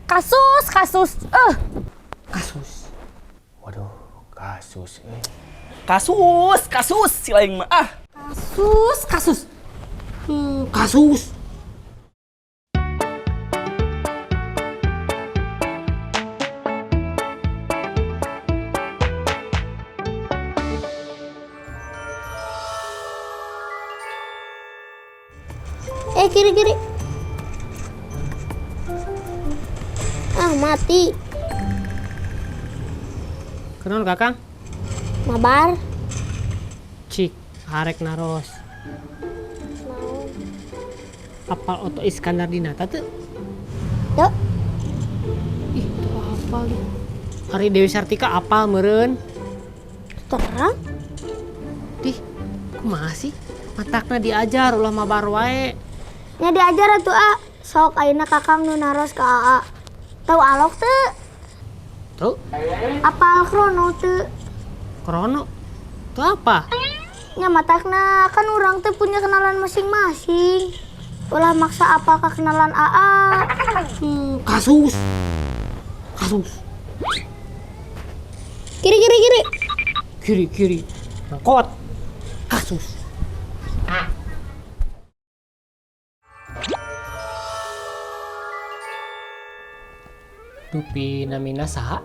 Kasus, kasus. Eh, Kasus. Waduh, kasus eh. Kasus, kasus si lain mah ah. Kasus, kasus. Kasus. Eh, kiri kiri. Ah, mati. Kenal Kakang? Mabar. Cik, arek naros. Naon? Apal Oto Iskandar Dinata tuh? Tuh. Ih, tuh apal deh. Ari Dewi Sartika apal meureun. Terang. Dih, kumaha sih? Matakna diajar ulah mabar wae. Nya diajar atuh a. Sok ayeuna Kakang nu naros ka Aa. Tahu alok teu? Tuh, Apal krono teu? Krono. Tuh apa? Nya matakna kan urang teh punya kenalan masing-masing. Ulah maksa apal ka kenalan Aa. Kasus. Kasus. Kiri kiri kiri. Kiri kiri. Angkot. Kasus. Dupi namina saha?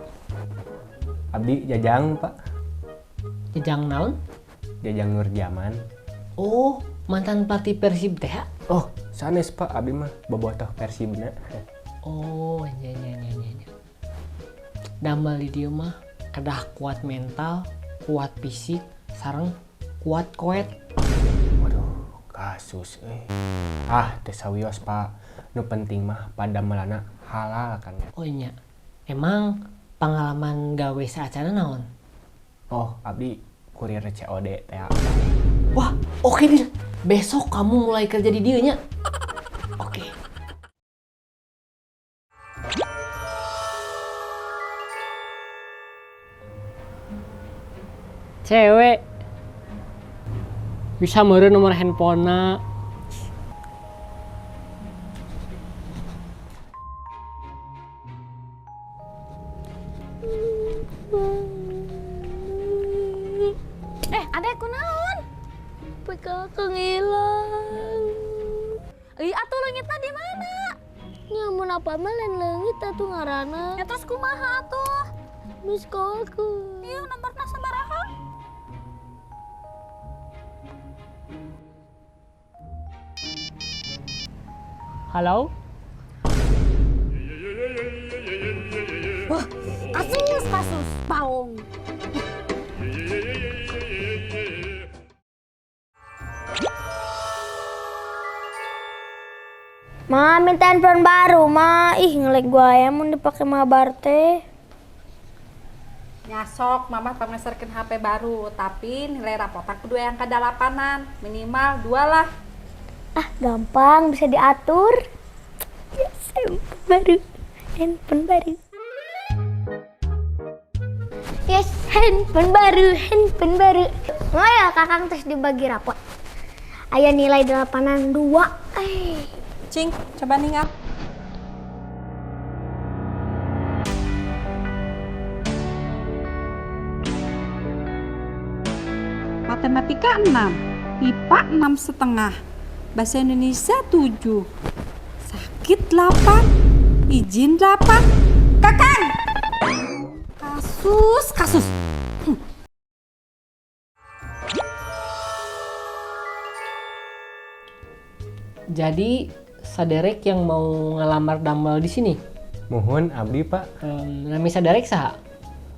Abdi Jajang, Pak. Jajang naon? Jajang Nurjaman. Oh, mantan pelatih Persib teh. Oh, sanes Pak, abdi mah bobotoh Persibna. Oh, nya nya nya nya nya. Damel di dieu mah kedah kuat mental, kuat fisik, sareng kuat koet. Waduh, kasus eh. Ah, teu sawios, Pak. Nu penting mah padamelanna halal kan ya. Oh nya. Emang pengalaman gawe saacana naon? Oh, abdi kurir COD teh. Wah, oke Dil. Besok kamu mulai kerja di dieu nya. Oke. Cewek bisa meureun nomor handphone. Eh, adek kunaon? Kakang hilang. Ih, atuh leungitna di mana? Nya mun apa mah lain leungit atuh ngaranna. Ya terus kumaha atuh? Miss call ku. Iya, nomorna sabaraha? Halo? Wah, kasus, kasus, baong. Ma, minta handphone baru, Ma. Ih, ngelek gua ya mun dipake mabar teh. Nya sok, Mama pangeserkeun HP baru, tapi nilai rapotan kudu yang kadalapanan, minimal 2 lah. Ah, gampang, bisa diatur. Yes, handphone baru. Handphone baru. Yes, handphone baru, handphone baru. Oh ya, Kakang tes dibagi rapot. Aya nilai delapanan 2. Eh. Cing, coba ningal. Matematika 6, IPA 6,5, Bahasa Indonesia 7, sakit 8, izin 8, Kakang! Kasus, kasus. Jadi saderek yang mau ngelamar damel di sini. Muhun abdi, Pak. Nami saderek saha?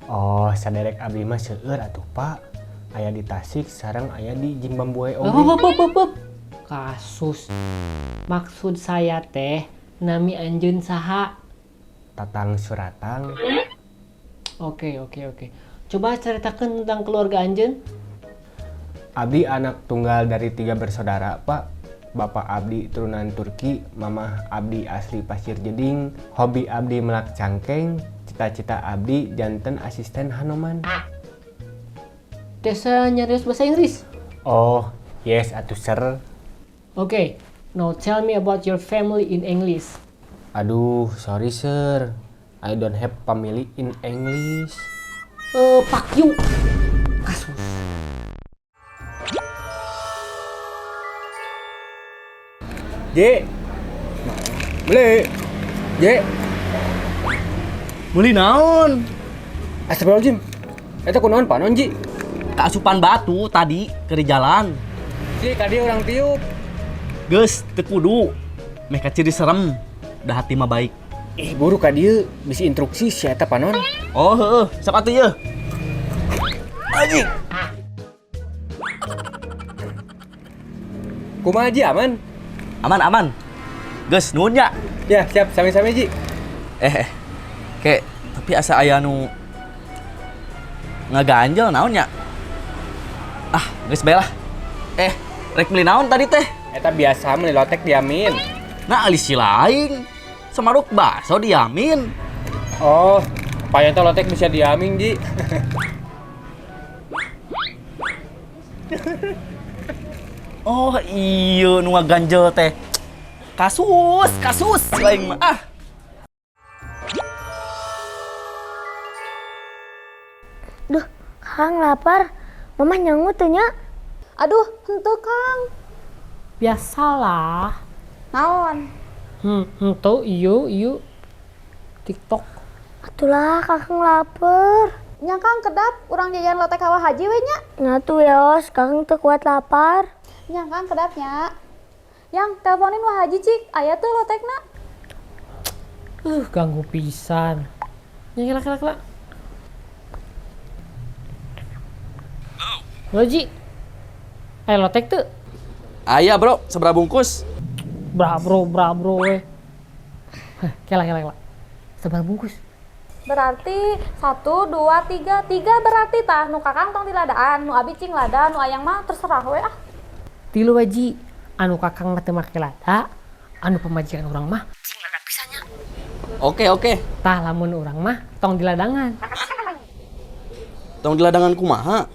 Oh, saderek abdi mah seueur atuh, Pak. Aya di Tasik, sareng aya di Zimbabwe Hup, oge. hup, hup, hup, hup. Kasus. Maksud saya teh nami anjeun saha? Tatang Suratang. Oke. Coba ceritakan tentang keluarga anjeun. Abdi anak tunggal dari 3 bersaudara, Pak. Bapak abdi turunan Turki, mamah abdi asli Pasir Jeding, hobi abdi melak cangkeng, cita-cita abdi janten asisten Hanoman. Desa nyarios bahasa Inggris. Oh, yes atuh sir. Oke, now tell me about your family in English. Aduh, sorry sir. I don't have family in English. Fuck you. Kasus. J. Beli. J. Meuli naon? Astagfirullahaladzim. Eta kunaon panon, Ji? Kaasupan batu tadi ke di jalan. Ji, kadi urang tiup. Geus teu kudu. Meh kaciri serem. Dah hati mah baik. Ih, buru ka dieu bisi instruksi si eta panon. Oh, heeh, sok atuh ieu. Anjing. Kumaha Ji, aman? Aman, aman. Geus nuhun nya. Ya, siap, sami-sami Ji. Eh. Kek, tapi asa aya nu ngaganjel naon nya? Ah, geus bae lah. Eh, rek meuli naon tadi teh? Eta biasa meuli lotek diamin. Nah, alis si lain. Semaruk baso diamin. Oh, payan teh lotek bisa diamin, Ji. Oh, iya nu ngaganjel teh. Kasus, kasus lain mah. Ah. Duh, Kakang lapar. Mama nyangu teu nya? Aduh, henteu Kang. Biasalah. Naon? Henteu ieu ieu TikTok. Atulah Kakang lapar. Nya Kang kedap urang jajan lotek Hawa Haji we nya. Nya tuh yos, Kakang teu kuat lapar. Nya Kang kedapnya. Yang teleponin Wah Haji cik, aya tuh lotekna. Ganggu pisan. Ya kela kela kela. Halo Ji. Lotek tuh. Aya, Bro, sabaraha bungkus? Bra bro, bra bro we. Heh, kela kela kela. Sabaraha bungkus? Berarti 1 2 3 3 berarti tah nu Kakang tong diladaan, nu abi cing lada, nu ayang mah terserah we ah. Tilu we Ji. Anu Kakang mah teu make lada, anu pamajikan urang mah cing lada pisannya. Oke, oke. Tah lamun urang mah tong diladangan. Tong diladangan kumaha?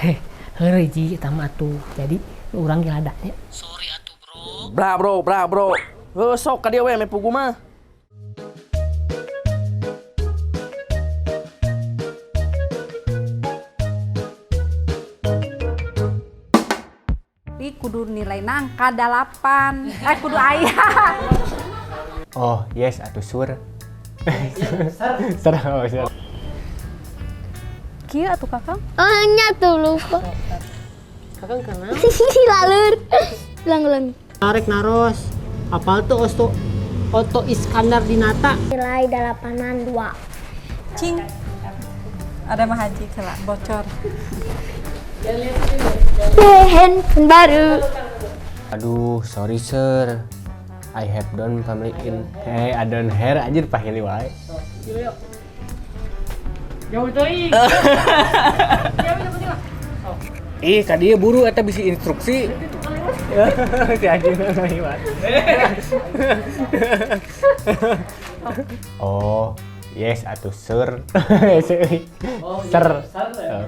Heh, heureuy Ji eta mah atuh. Jadi urang ge ladanya. Sorry atuh, Bro. Bra, bro, bra, bro. Heuh, sok ka dieu we me pugu mah. Di kudu nilai nangka 8. Kudu aya. Oh, yes atuh sur. Ser. Oh, ser. Kieu atuh Kakang. Oh, nya tuh lupa. Kakang kenal. Lalur. Ulang-ulang. Tarik naros. Apal tuh Oto Iskandar Dinata. Nilai 8-an 2. Cing. Ada mah Haji kela bocor. Handphone baru. Aduh, sorry sir. I have done family in hey, I don't hair anjir pahili wae. Jauh teuing. Ih, ka dieu buru eta bisi instruksi. Si anjing ngaliwat. Oh, yes atuh sir. Sir. Oh.